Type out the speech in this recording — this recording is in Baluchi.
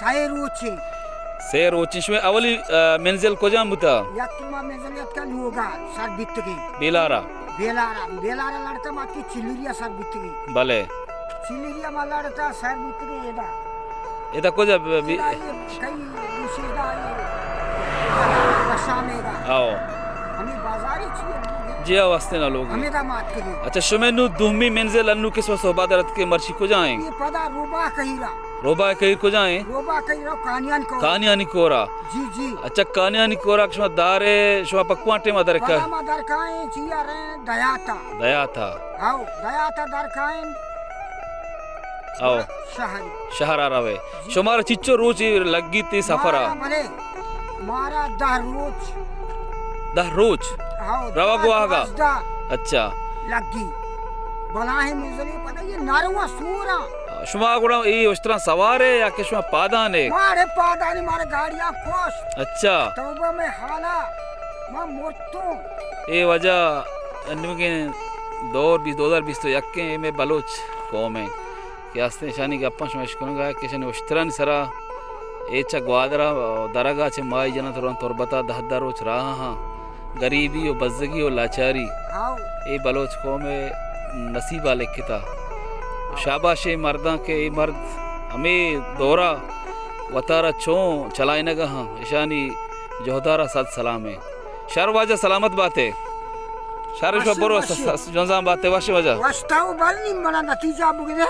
سئے روچے۔ سئے روچے۔ شمئے اولی، آ، منزل کجام بوتا؟ یک ما منزل یتکا لوگا سر بیتگیں۔ بیلارا؟ بیلارا، بیلارا لڑتا ما اتکیں چلیریا سر بیتگیں۔ بلے۔ چلیریا ما لڑتا سر بیتگیں ادا۔ ادا کجا ب-، بی-، ادا یہ کئی دوسری دا یہ بشامیگا۔ آؤ۔ ہمیں بازاری چیئے لوگ ہیں۔ جی آؤ، ہستے نا لوگ ہیں۔ ہمیں دا مات کے۔ اچھا، شمئے نوں دومی منزل انوں کہ شما صحبا در اتکے، مرچی کجا ایں؟ یہ پدا روبا کہیرا۔ روبا کہیر کجا ایں؟ روبا کہیرا کانیانی کورا۔ کانیانی کورا۔ جی، جی۔ اچھا، کانیانی کورا کہ شما دارے، شما پکوان ٹیما درکا؟ پدا ما درکائیں چیا رہے دیاتا۔ دیاتا۔ آؤ، دیاتا درکائیں۔ آؤ۔ شہر۔ شہر آ روے۔ جی۔ شمارا چچو روچ لگی تی سفر آ؟ مارا بلے، مارا دہ روچ۔ دہ روچ؟ آؤ، روگ دہ واہگا؟ دوازدہ۔ اچھا۔ لگی۔ بلاہیں منزلی پتہ یہ نروا سورا۔ شما گڑا اے اشتراں سوارے یا کہ شما پادانے؟ مارے پادانے، مارے گاڑیاں کوش۔ اچھا۔ توبہ میں حالا، ما مرتوں۔ اے وجہ انوگیں دور بیس، دو ہزار بیست و یک ایں، اے مئے بلوچ قوم ایں کہ ہستیں اشانی گپاں شما اشکنگا کہ اشانی اشترانی سرا اے چہ گوادرا درگا چہ ماہی جناں تران تربتا دہ دہ روچ راہ ہاں، گریبی و بزگی و لاچاری۔ ہاؤ۔ اے بلوچ قوم نصیبا لکھتا۔ شاباش اے مرداں کہ اے مرد ہمے دورا وتارا چون چلائینگا ہاں، اشانی جہدارا صد سلام ایں۔ شر واجہ سلامت باتے۔ شر شو وشی، برو وشی۔ س-، س-، جنزان باتے وش واجہ۔ وش تو بل نی منا نتیجہ بگدے۔